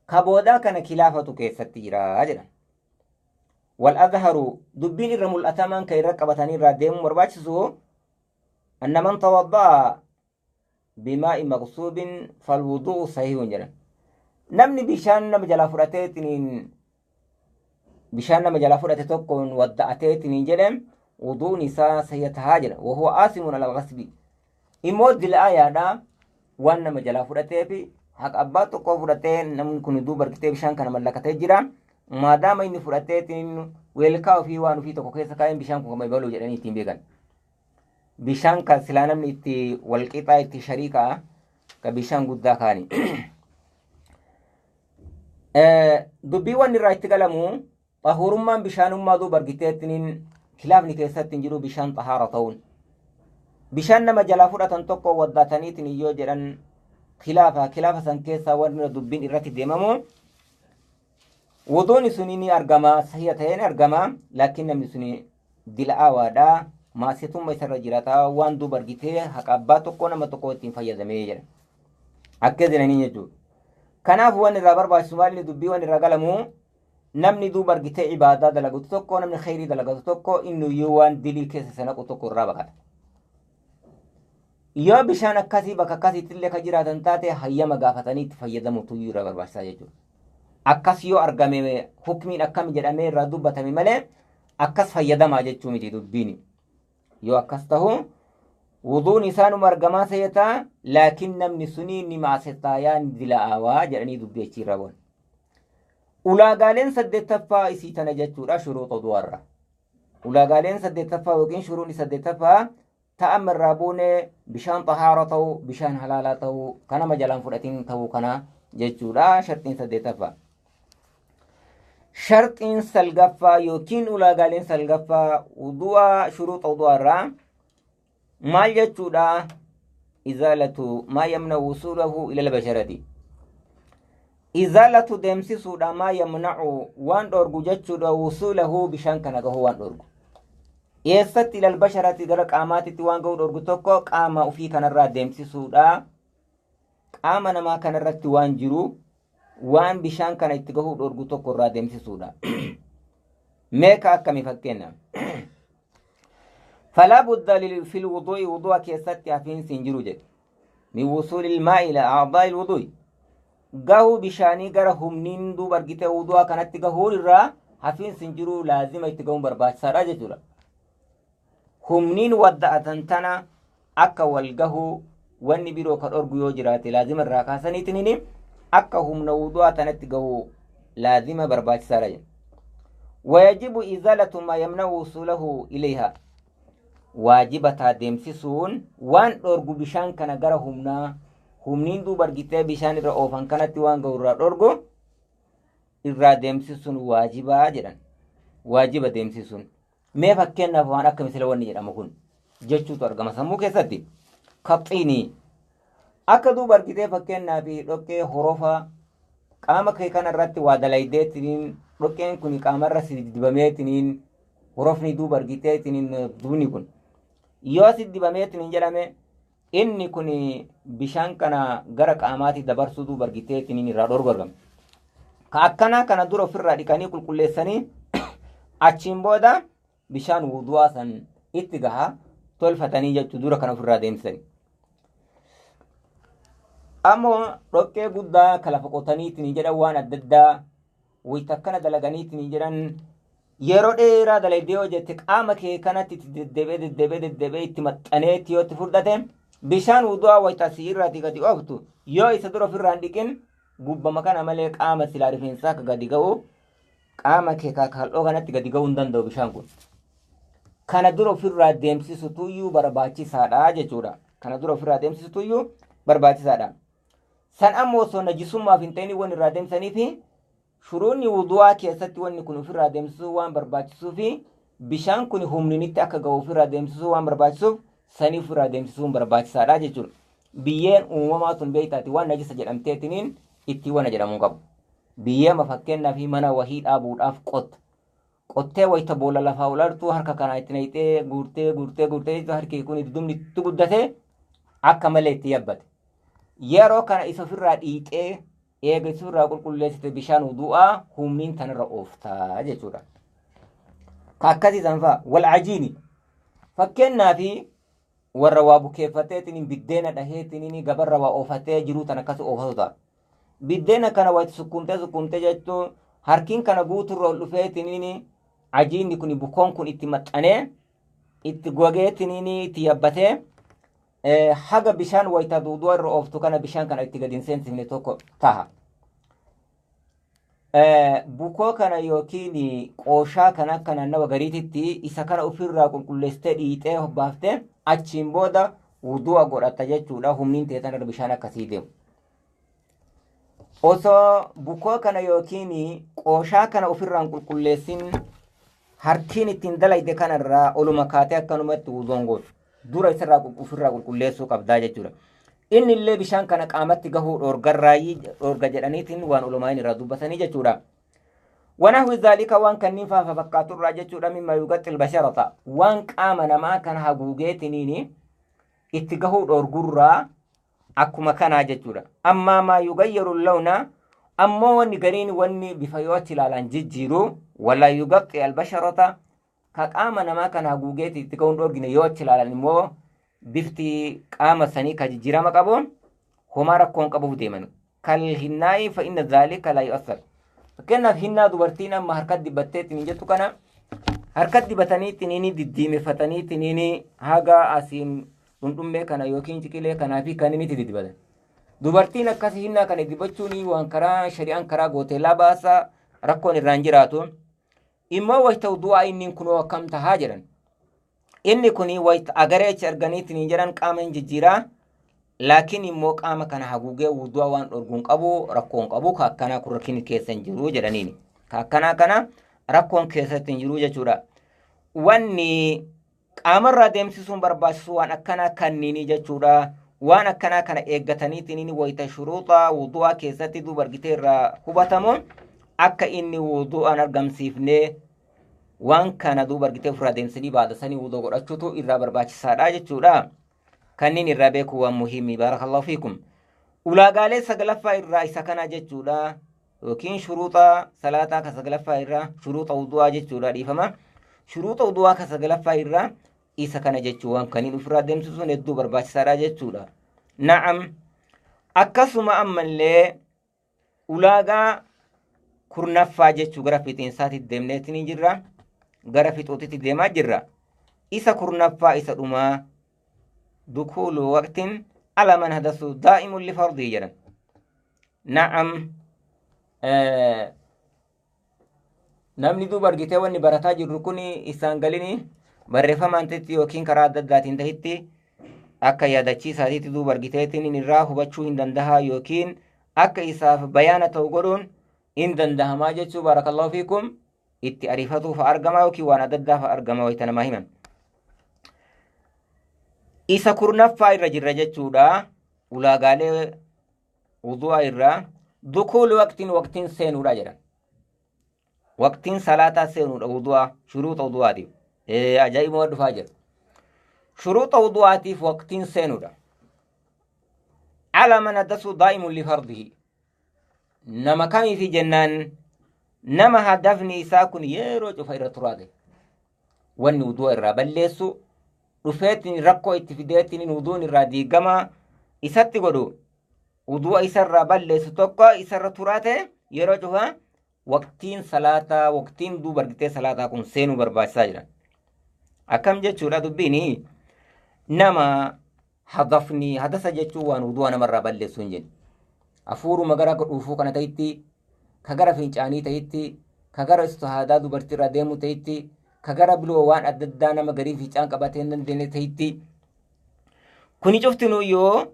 ka boodaa kana kilaafatu keessatti jira jedhan. Wal adharu dubbiin irra mul'atamaan kan irra qabatanii irraa deemuu barbaachisu anna man tawadda'a bimaa'i maqsuubin falwudu'u sahiihun jedhan. Namni bishaan nama jalaa fudhateetiin bishaan nama jalaa fudhate tokkoon wadda'ateetiin jedhan wuduun isaa sahiha tahaa jedha. Wahuwa aasimun alal ghasbi. Immoo dil'aayaadha waan nama jalaa fudhateefi haqa abbaa tokkoo fudhatee namni kun duuba argitee bishaan kana mallakatee jira. Maadaama inni fudhateetiin weelkaa ofii waan ofii tokko keessa kaa'een bishaan kun kan baluu jedhanii ittiin beekan. Bishaan kan silaa namni itti walqixaa itti shariikaa ka bishaan guddaa kaani. Dubbiiwwan irraa itti galamu xahuurummaan bishaanummaa duuba argiteetiin kilaafni keessatti hin jiru bishaan xahaara ta'uun. Bishaan nama jalaa fudhatan tokko waddaataniitiin yoo jedhan kilaafa san keessaa wanni dubbiin irratti deemamu wuduun suni ni argama sahiha ta'ee ni argama laakiin namni suni dila'aawaadha maasitumma isarra jiraata waan duuba argitee haqa abbaa tokko nama tokko ittiin fayyadamee jedha. Akka jedhanii jechuudha. Kanaaf waan irraa barbaachisu maalli dubbii waan irraa galamu namni duuba argitee ibaadaa dalagatu tokko namni khayrii dalagatu tokko inni iyyuu waan dilii keessa isa naqu tokko irraa baqata. Yoo bishaan akkasii bakka akkasiitti illee kan jiraatan taate hayyama gaafatanii itti fayyadamutu iyyuu irraa barbaachisaa jechuudha. Akkas yoo argame hukmiin akkam jedhamee irraa dubbatame malee akkas fayyadamaa jechuu miti dubbiin. Yoo akkas ta'u wuduun isaanuma argamaa seetaa laakiin namni suni ni maasetaayaa ni dila'aawaa jedhanii dubbii achi irra bu'an. Ulaagaaleen saddeettaffaa isii tana jechuudha shuruuxa wudu'arra. Ulaagaaleen saddeettaffaa yookiin shuruunni saddeettaffaa ta'amma irraa buune bishaan xahaara ta'uu bishaan halaalaa ta'uu kan nama jalaan fudhatiin ta'uu kana jechuudha sharxiin saddeettaffaa. Sharxiin salgaffaa yookiin ulaagaaleen salgaffaa wudu'aa shuruuxa wudu'arraa maal jechuudha? Izaalatu maa yamna'u wusuulahu ila albasharati. Izaalatu deemsisuudha maa yamna'u waan dhorgu jechuudha wusuulahu bishaan kana gahuu waan dhorgu. Eessatti ila albasharati gara qaamaatitti waan gahuu dhorgu tokko qaama ofii kanarraa deemsisuudha. Qaama namaa kanarratti waan jiru Waan bishaan kana itti gahuu dhorgu tokko irraa deemsisuudha. Meeqa akkami fakkeenya? Falaa budda fil wudu'i, wudu'a keessatti hafiinsi hin jiru jedhe. Min wusuulil maa'i ila a'daa'il wudu'i. Gahuu bishaanii gara humniin duuba argitee wudu'a kanatti gahuun irraa hafiinsi hin jiru, laazima itti gahuun barbaachisaadha jechuudha. Humniin wadda'atan tana akka wal gahuu wanni biroo ka dhorgu yoo jiraate laazima irraa kaasaniitiin akka humna wudu'a tanatti gahuu laazima barbaachisaadha jedha. Wayajibu izaalatu maa yamna'u wusuulahu ilayha. Waajiba taa deemsisuun waan dhorgu bishaan kana gara humnaa humniin duuba argitee bishaan irra oofan kanatti waan gahu irraa dhorgu irraa deemsisuun waajibaa jedhan. Waajiba deemsisuun. Mee fakkeenyaaf waan akka misila wanni jedhamu kun jechuutu argama sammuu keessatti. Kaxiinii akka duuba argitee fakkeenyaaf dhoqqee horofa qaama kee kana irratti waa dalaydeetiniin dhoqqeen kun qaamarra si dibameetiniin horofni duuba argiteetiniin duubni kun yoo si dibameetiniin jedhame inni kun bishaan kana gara qaamaatti dabarsuu duuba argiteetiniin irraa dhorgu argama. Ka akkanaa kana dura ofirraa dhiqanii qulqulleessanii achiin booda bishaan wudu'aa san itti gaha tolfatanii jechuu dura kana ofirraa deemsisanii. Ammoo dhoqqee guddaa ka lafa qotaniitiin jedhan waan adda addaa wayita akkana dalaganiitiin jedhan yeroo dheeraa dalagdee yoo jette qaama kee kanatti itti deddeebi'ee deddeebi'ee deddeebi'ee itti maxxaneetti yoo itti furdate bishaan wudu'aa wayita asii irraatii gadi ooftu yoo isa dura ofirraa hin dhiqin gubbama kana malee qaama silaa rifeensaa akka gadi ga'u qaama kee kal'oo kanatti gadi ga'uu hin danda'u bishaan kun. Kana dura ofirraa deemsisutuyyuu barbaachisaadha jechuudha. Kana dura ofirraa deemsisutuyyuu barbaachisaadha. San ammoo osoo najisummaaf hin ta'in wanni irraa deemsanii fi shuruunni wudu'aa keessatti wanni kun ofirraa deemsisuu waan barbaachisuu fi bishaan kun humninitti akka ga'u ofirraa deemsisuu waan barbaachisuuf sanii ofirraa deemsisuun barbaachisaadha jechuudha. Biyyeen uumamaa tun beektaati waan najisa jedhamteetiniin itti wana jedhamuu qabu. Biyyeema fakkeenyaa fi mana wahii dhaabuudhaaf qotta. Qottee wayita boolla lafaa ol artuu harka kanaa itti naqxee guurtee guurtee guurtee harki kun dudubni itti guddatee akka malee itti yabbate. Yeroo kana isa ofirraa dhiiqee eega isa ofirraa qulqulleessite bishaan wudu'aa humniin tanarra ooftaa jechuudha. Ka akkasii san fa'a wal ajiini. Fakkeenyaa fi warra waa bukeeffateetiin biddeena dhaheetiin gabarra waa oofatee jiruu tan akkas oofatu ta'a. Biddeena kana wayita sukkuumtee sukkuumtee jechuun harkiin kana guuturra ol dhufeetiin ajiinni kun bukoon kun itti maxxanee itti gogeetiin itti yabbatee haga bishaan wayita duuduu irra ooftu kana bishaan kana itti gadi hin seensifne tokko taha. Bukoo kana yookiin qooshaa kana akka naannawa gariititti isa kana ofirraa qulqulleessitee dhiixee hobbaaftee achiin booda wudu'a godhatta jechuudha humniin teetan irra bishaan akkasii deemu. Osoo bukoo kana yookiin qooshaa kana ofirraan qulqulleessin harkiin ittiin dalayde kanarraa oluma kaatee akkanumatti wuduun gootu. Dura isarraa ofirraa qulqulleessuu qabdaa jechuudha. Inni illee bishaan kana qaamatti gahuu dhoorgarraayyii dhoorga jedhaniitiin waan olumaan irraa dubbatanii jechuudha. Wanahwi zaalika waan kanniin faafa fakkaaturraa jechuudha mimma yugaxxil basharata waan qaama namaa kana haguugeetiniini itti gahuu dhoorgurraa akkuma kanaa jechuudha. Ammaa maa yugayyaru lawna ammoo wanni gariin wanni bifa yoo achi ilaalan jijjiiru wala yugaxxi albasharata ka qaama namaa kana haguugeeti itti gahuu hin dhoorgine yoo achi ilaalan immoo bifti qaama sanii ka jijjiirama qabu homaa rakkoon qabuuf deeman. Kal hinnaa'i fa inna dhaalika laa yu'assar. Fakkeenyaaf hinnaa dubartiin amma harkatti dibattee ittiin jettu kana harkatti dibatanii ittiin diddiimeffatanii ittiin haga asiin dhundhummee kana yookiin ciqilee kanaa fi kan inni itti dibatan. Dubartiin akkasii hinnaa kana dibachuun waan karaa shari'aan karaa gootee labaasa rakkoon irraan jiraatu. Immoo wayita du'aa inni kunoo akkam tahaa jedhan. Inni kun wayita agaree achi arganiitiin jedhan qaama hin jijjiiraa. Laakiin immoo qaama kana haguugee wudu'a waan dhorguun qabu rakkoon qabu ka akkanaa kun rakkinni keessa hin jiru jedhaniini. Ka akkanaa kana rakkoon keessatti hin jiru jechuudha. Wanni qaamarraa deemsisuun barbaachisu waan akkanaa kanniini jechuudha. Waan akkanaa kana eeggataniitiin wayita shuruuxa wudu'aa keessatti duuba argitee irraa hubatamu akka inni wudu'aan argamsiifnee waan kana duuba argitee ofirraa deemsanii baadasanii wuduu godhachuutu irraa barbaachisaadha jechuudha. Kanneen irraa beekuu waan muhiimii, baarakallahu fiikum. Ulaagaalee sagalaffaa irraa isa kana jechuudha. yookiin shuruuxa salaataa ka saglaffaa irraa, shuruuxa wudu'aa jechuudha, dhiifama. Shuruuxa wudu'aa ka saglaffaa irraa isa kana jechuu, waan kaniin ofirraa deemsisuun hedduu barbaachisaadha jechuudha. Na'am, akkasuma ammallee ulaagaa kurnaffaa jechuu gara fixiinsaatti deemneetiin jirra. Gara fixootitti deemaa jirra. Isa kurnaffaa, isa dhumaa, dukuulu waqtin ala man hadasu daa'imun li fardii jedhan. Na'am, namni duuba argitee wanni barataa jirru kun isaan galini barreeffamaan ta'etti yookiin karaa adda addaatiin tahitti akka yaadachiisaatiitti duuba argiteetiin irraa hubachuu hin dandaha yookiin akka isaaf bayaana ta'u godhuun hin dandahamaa jechuu. Baarakallahu fiikum, itti ariifatuuf argama yookiin waan adda addaaf argama wayita namaa himan. Isa kurnaffaa irra jirra jechuudha. Ulaagaalee wudu'a irraa dukuulu waqtiin, waqtiin seenuudha jedhan. Waqtiin salaataa seenuudha wudu'a shuruuxa wudu'aatiif. Ajaa'ibuma dhufaa jira. Shuruuxa wudu'aatiif waqtiin seenuudha. Ala man haddasu daa'imun li fardihi. Nama kamiifi jennaan, nama hadafni isaa kun yeroo cufa irra turaate. Wanni wudu'a irraa balleessu dhufeetiin rakkoo itti fideetiin wuduun irraa diigamaa isatti godhu, wudu'a isarraa balleessu tokko isarra turaate, yeroo cufa waqtiin salaataa, waqtiin duuba argitee salaataa kun seenuu barbaachisaa jira. Akkam jechuudha dubbiin? Nama hadafni hadasa jechuun waan wudu'a namarraa balleessu hin jennu. Hafuuruma gara dhuufuu kana ta'itti, ka gara fincaanii ta'itti, ka gara istihaadaa dubartiirraa deemu ta'itti, ka gara biloo waan adda addaa nama garii fincaan qabatee hin dandeenye ta'itti. Kuni cuftinuu yoo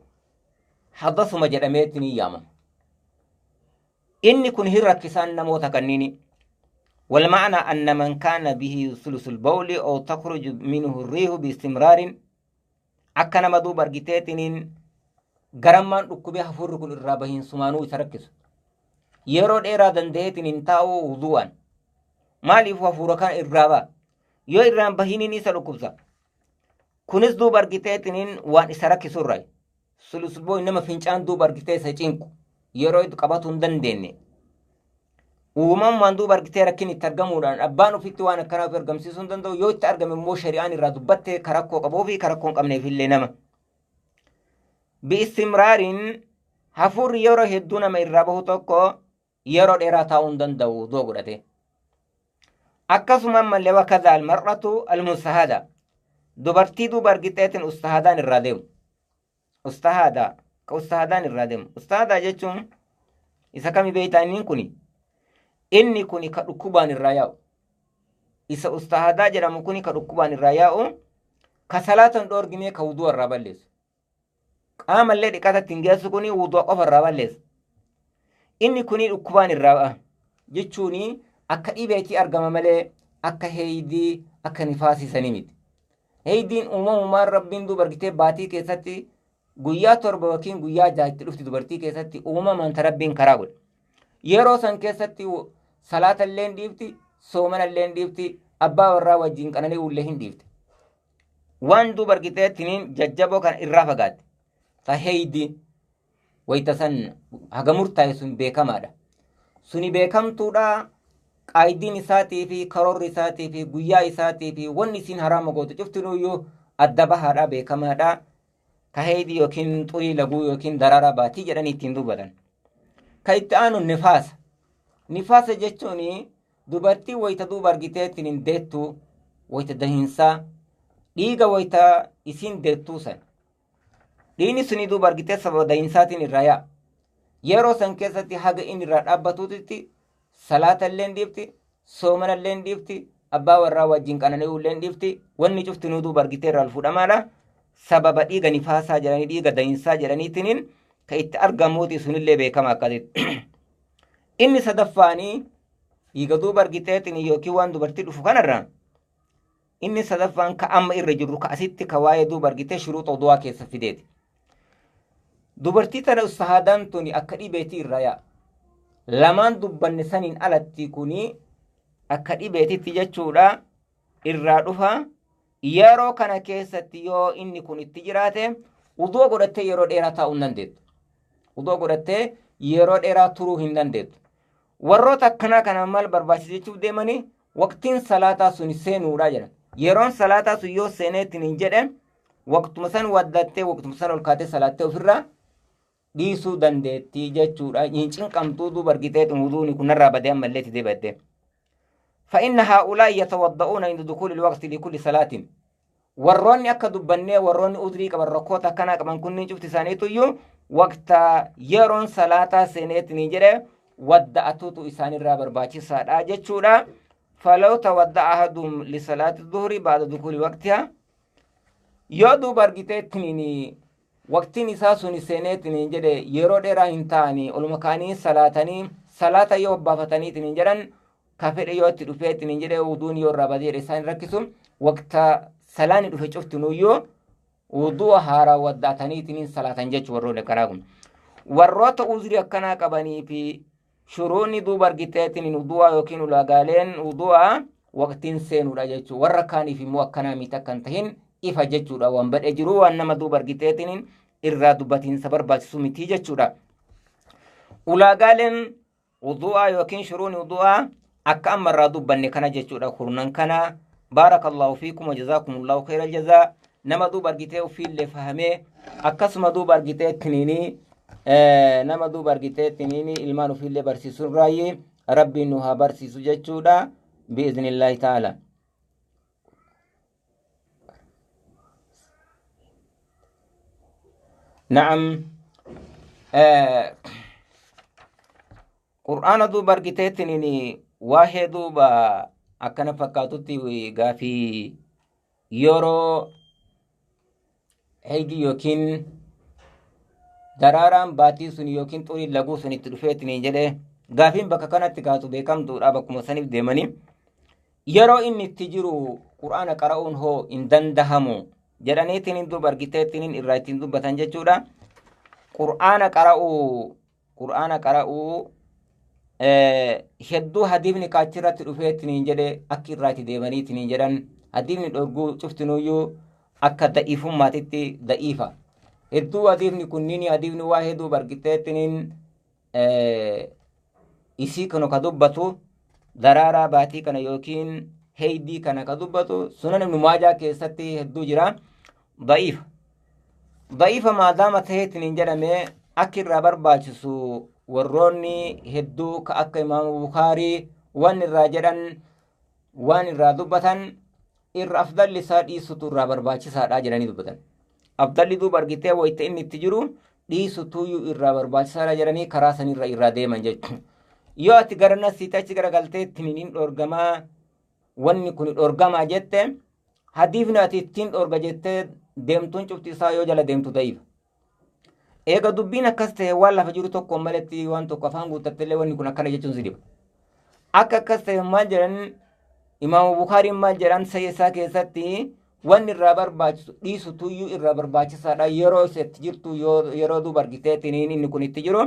hadasuma jedhameetti ni yaamama. Inni kun hin rakkisaan namoota kanniini. والمعنى أن من كان به سلس البول أو تخرج منه الريح باستمرار، akka nama duuba argiteetiniin garammaan dhukkubee hafuurri kun irraa bahiin sumaanuu isa rakkisu. Yeroo dheeraa danda'eetiin hin taa'u wudu'an. Maaliif? Hafuura kana irraa ba'a. Yoo irraan bahiniin isa dhukkubsa. Kunis duuba argiteetiniin waan isa rakkisurraa. Sulusulboo nama fincaan duuba argitee isa cinqu, yeroo itti qabatu hin dandeenye. Uumamumaan duuba argitee rakkin itti argamuudhaan abbaan ofitti waan akkanaa of argamsiisuu hin danda'u. Yoo itti argame immoo shari'aan irraa dubbatte, karakkoo qabuu fi karakkoo hin qabneef illee nama. Bi'istimraariin hafuurri yeroo hedduu nama irraa bahu tokko yeroo dheeraa taa'uu hin danda'u doo godhate. Akkasuma ammallee wakadha almar'atu almustahada, dubartii duuba argiteetiin ustahadaan irraa deemu. Ustahada, ka ustahadaan irraa deemu. Ustahadaa jechuun isa kami beektaa? Inni kuni, inni kuni ka dhukkubaan irraa yaa'u. Isa ustahadaa jedhamu kuni ka dhukkubaan irraa yaa'u, ka salaatan dhoorginee, ka wuduu irraa balleessu. Qaamallee dhiqata ittiin geessu kuni wuduu qofa irraa balleessa. Inni kuni dhukkubaan irraa ba'a. Jechuuni akka dhibeetii argama malee akka heeydii, akka nifaasisanii miti. Heeydiin uumamumaan rabbiin duuba argitee baatii keessatti guyyaa 7 yookiin guyyaa 6 itti dhufti dubartii keessatti, uumamaan ta rabbiin karaa godhe. Yeroo san keessatti salaata illee hin dhiifti, soomana illee hin dhiifti, abbaa warraa wajjin qanani'uu illee hin dhiifti. Waan duuba argiteettiniin jajjaboo kana irraa fagaatti. Ta heeydi wayita san haga murtaa'e sun beekamaadha. Suni beekamtuudha. Qaayidiin isaatii fi karoorri isaatii fi guyyaa isaatii fi wanni isiin haraama gootu cuftinuyyuu adda bahaadha, beekamaadha. Ka heeydi yookiin xurii laguu yookiin daraaraa baatii jedhanii ittiin dubbatan. Ka itti aanu nifaasa. Nifaasa jechuun dubartii wayita duuba argiteettiin hin deettu, wayita dahinsaa dhiiga wayita isiin deettuu san. Dhiigni suni duuba argitee sababa dahinsaatiin irraa yaa'a. Yeroo san keessatti haga inni irraa dhaabbatuutitti salaata illee hin dhiifti, soomana illee hin dhiifti, abbaa warraa wajjin qanani'uu illee hin dhiifti, wanni cuftinuu duuba argitee irraa fuudhamaadha. Sababa dhiiga nifaasaa jedhanii, dhiiga dahinsaa jedhaniitiin ka itti argamuuti, sunillee beekama akkasitti. Inni sadaffaanii dhiiga duuba argiteetiin yookiin waan dubartii dhufu kanarraa inni sadaffaan ka amma irra jirru, ka asitti ka waa'ee duuba argitee shuruuxa wudu'aa keessa fideeti. Dubartii tana ustahaadaan tuni akka dhibeetii irraa yaa'a. Lamaan dubbanne saniin alatti kuni akka dhibeetitti jechuudha irraa dhufa. Yeroo kana keessatti yoo inni kun itti jiraate, wudu'a godhattee yeroo dheeraa taa'uu hin dandeettu. Wudu'a godhattee yeroo dheeraa turuu hin dandeettu. Warroota akkanaa kanaan maal barbaachisa jechuuf deemanii waqtiin salaataa sun seenuudha jedhan. Yeroon salaataa sun yoo seeneetiin hin jedhe waqtuma san waddattee waqtuma san ol kaatee salaattee ofirraa dhiisuu dandeettii jechuudha. Hin cinqamtuu duuba argiteetiin wuduuni kunarraa badee ammallee itti deebi'atte. فإن هؤلاء يتوضؤون عند دخول الوقت لكل صلاة. Warroonni akka dubbannee warroonni udrii qaban rakkoota akkanaa qaban kunniin cufti isaaniituyyuu waqta yeroon salaataa seeneetiin jedhe wadda'atuutu isaanirraa barbaachisaadha jechuudha. فلو تودع أحدهم لصلاة الظهر بعد دخول وقتها yoo duuba argiteetiin waqtiin isaa sun seeneetiin jedhe yeroo dheeraa hin ta'anii oluma ka'anii salaatanii salaata yoo baafataniitiin jedhan ka fedhe yoo itti dhufeetiin jedhe wuduun yoo irraa badee isaan rakkisu waqta salaani dhufe cuftinuyyuu wudu'a haaraa wadda'ataniitiin salaatan jechuu warroonni akkanaa kun. Warroota uzrii akkanaa qabanii fi shuruunni duuba argiteetiin wudu'a yookiin ulaagaaleen wudu'a waqtiin seenuudha jechuudha. Warra kaaniif immoo akkanaa miti akka hin tahin ifa jechuudha. Waan badhee jiru waan nama duuba argiteetiin irraa dubbatiinsa barbaachisu miti jechuudha. Ulaagaaleen wudu'aa yookiin shuruunni wudu'aa akka amma irraa dubbanne kana jechuudha. Kurnan kana baarakallahu fiikum wajazaakumullahu khayral jazaa. Nama duuba argitee ofiillee fahamee akkasuma duuba argitee tiniinii nama duuba argitee tiniinii ilmaan ofiillee barsiisuun raayyee rabbiin nu haa barsiisu jechuudha. Bi'iznillaahi ta'ala. Na'am. Qur'aana duuba argitee tiniinii waa'ee duuba akkana fakkaatutti gaafii yeroo heegi yookiin daraaraan baatii sun yookiin xuriin laguu sun itti dhufeetiin jedhe gaafiin bakka kanatti kaatu beekamtuudha bakkuma saniif deemanii yeroo inni itti jiru qur'aana qara'uun hoo hin dandahamu jedhaniitiin duuba argiteetiin irraa ittiin dubbatan jechuudha. Qur'aana qara'uu qur'aana qara'uu hedduu hadiifni kaachirratti dhufeetiin jedhe akki irraa itti deemaniitiin jedhan hadiifni dhorguu cuftinuyyuu akka da'iifummaatitti da'iifa. Hedduu hadiifni kunniin hadiifni waa hedduu argiteetiin isii kana ka dubbatu daraaraa baatii kana yookiin heydii kana ka dubbatu sunan ibnu maajaa keessatti hedduu jira da'iifa. Da'iifa maadaama ta'eetiin hin jedhame akki irraa barbaachisu warroonni hedduu ka akka imaamu Bukaarii waan irraa jedhan waan irraa dubbatan irra afdalli isaa dhiisutu irraa barbaachisaadha jedhanii dubbatan. Afdalli duuba argitee wayita inni itti jiru dhiisutuyyuu irraa barbaachisaadha jedhanii karaa sanirra irraa deeman jechuudha. Yoo ati gara nasiitti achi garagaltee ittiin hin dhorgamaa wanni kun dhorgamaa jette hadiifni ati ittiin dhorga jettee deemtuun cufti isaa yoo jala deemtu da'iifa. Eega dubbiin akkas ta'e waan lafa jiru tokko maletti waan tokko afaan guuttattillee wanni kun akkana jechuun si dhiba. Akka akkas ta'e maal jedhan Imaamu Bukaariin maal jedhan sayya isaa keessatti wanni irraa barbaachisu dhiisutuyyuu irraa barbaachisaadha yeroo isa itti jirtu yeroo duuba argiteetiin inni kun itti jiru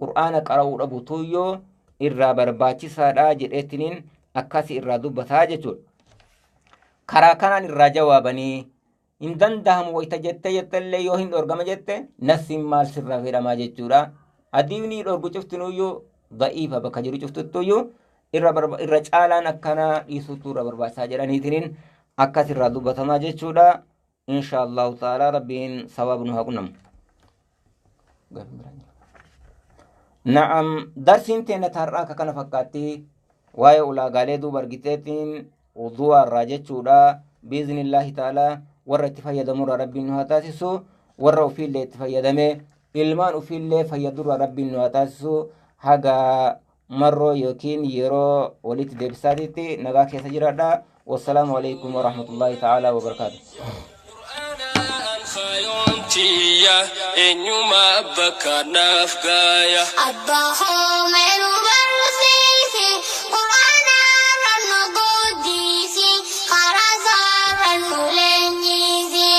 qur'aana qara'uu dhabutuyyuu irraa barbaachisaadha jedheetiniin akkasi irraa dubbataa jechuudha. Karaa kanaan irraa jawaabanii hin dandahamu wayita jettee jettellee yoo hin dhorgama jette nassiin maal sirraa fedhamaa jechuudha. Hadiifni dhorgu cuftinuyyuu da'iifa bakka jiru cuftuttuyyuu irra caalaan akkanaa dhiisuutu irra barbaachisaa jedhaniitiniin akkas irraa dubbatamaa jechuudha. Insha Allahu ta'ala rabbiin sawaab nu haa qunnamu. Na'am darsiin teenya taarraa akka kana fakkaatti waa'ee ulaagaalee duuba argiteetiin wudu'a irraa jechuudha. Biiznillaahi ta'ala warra itti fayyadamurraa rabbiin nu haa taasisu warra ofiillee itti fayyadame ilmaan ofiillee fayyadurraa rabbiin nu haa taasisu haga marroo yookiin yeroo walitti deebisaatitti nagaa keessa jiraadha. Wassalaamu alaikum warahmatullaahi ta'ala wabarakaatu. Faayontiya eenyuma bakka naaf gaaya. Abbaa hoomee nu barsiisi, Qur'aana irra nu guddisi, karaa isaarra nu leenjisi.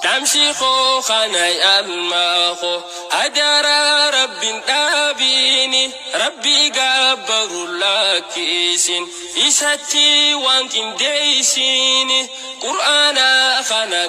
Dhaamsi koo kana almaa koo hadaraa rabbiin dhaabiini rabbii gabbaru lakkisin isatti waan qindeessini qur'aana kana.